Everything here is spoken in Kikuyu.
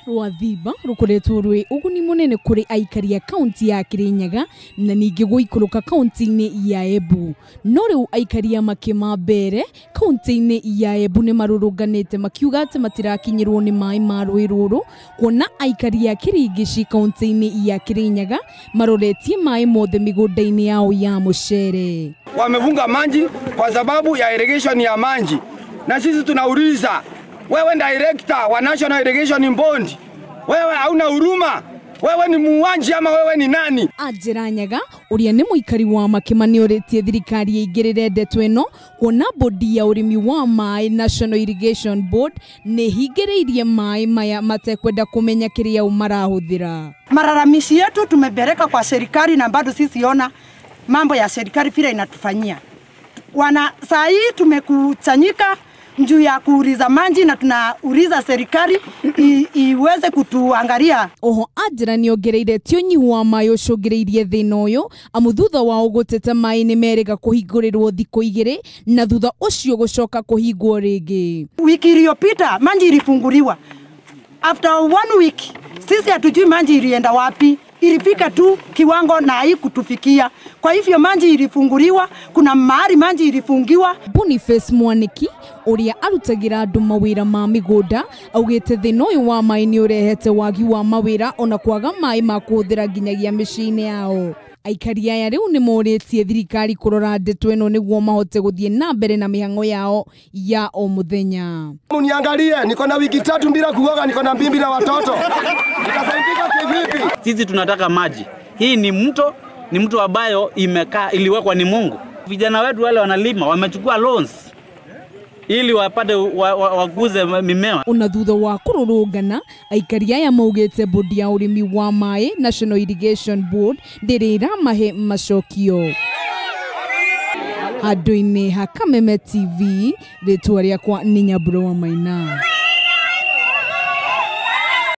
Rwa Thiba rukoretwo rwi uguni munene kuri aikari a kaunti ya Kirinyaga na ningi guikũrũka kaunti-inĩ ya Embu. No rĩu aikari a Makima Mbere kaunti-inĩ ya Embu nĩ marũrũnganĩte makiuga atĩ matirakinyĩrwo nĩ maĩ ma rũĩ rũrũ, kuona aikari a Kĩringici kaunti-inĩ ya Kirinyaga maroretie maĩ mothe mĩgũnda-inĩ yao ya mũcere. Wamefunga maji kwa sababu ya irrigation ya maji, na sisi tunauliza, wewe director wa National Irrigation Board, wewe hauna huruma? Wewe ni muuaji ama wewe ni nani? Angela Nyaga uria ni muikari wa Makima ni oritie thirikari ĩingĩrĩre ndeto ĩno, kuona bodi ya ũrĩmi wa maĩ National Irrigation Board nĩ hingĩrĩirie maĩ maya matekwenda kũmenya kĩrĩa marahũthĩra. Malalamishi yetu tumepeleka kwa serikali na bado sisi ona mambo ya serikali vile inatufanyia. Wana saa hii tumekusanyika juu ya kuuliza maji na tunauliza serikali iweze kutuangalia. Oho Angela niongereire ti ũnyihu wa maĩ ũcũngĩrĩirie thĩna ũyũ, amu thutha wao gũteta maĩ nĩ merĩga kũhingũrĩrwo thikũ igĩrĩ na thutha ũcio gũcoka kũhingwo rĩngĩ. Wiki iliyopita maji ilifunguliwa. After 1 week sisi hatujui maji ilienda wapi. Ilifika tu kiwango na haikutufikia. Kwa hivyo maji ilifunguliwa, kuna mahali maji ilifungiwa. Boniface Mwaniki uria arutagira andu mawira ma migunda augite thina uyu wa mai ni urehete wagi wa mawira ona kwaga mai ma kuhuthira nginyagia miciini yao. Aikari aya riu ni moritie thirikari kurora ndeto ino niguo mahote guthie na mbere na mihango yao ya o muthenya. Muniangalie, niko na wiki 3 bila kuoga, niko na bibi na watoto. Nitasaidika kivipi? Sisi tunataka maji. Hii ni mto, ni mto ambayo imekaa iliwekwa ni Mungu. Vijana wetu wale wanalima wamechukua loans ili wapate wakuze mimea. Ona thutha wa kũrũrũngana aikari aya maugĩte bodi ya ũrĩmi wa maĩ National Irrigation Board ndĩrĩ ĩramahe macokio. Handũ-inĩ ha Kameme TV, rĩtwa rĩakwa nĩ Nyambura wa Maina.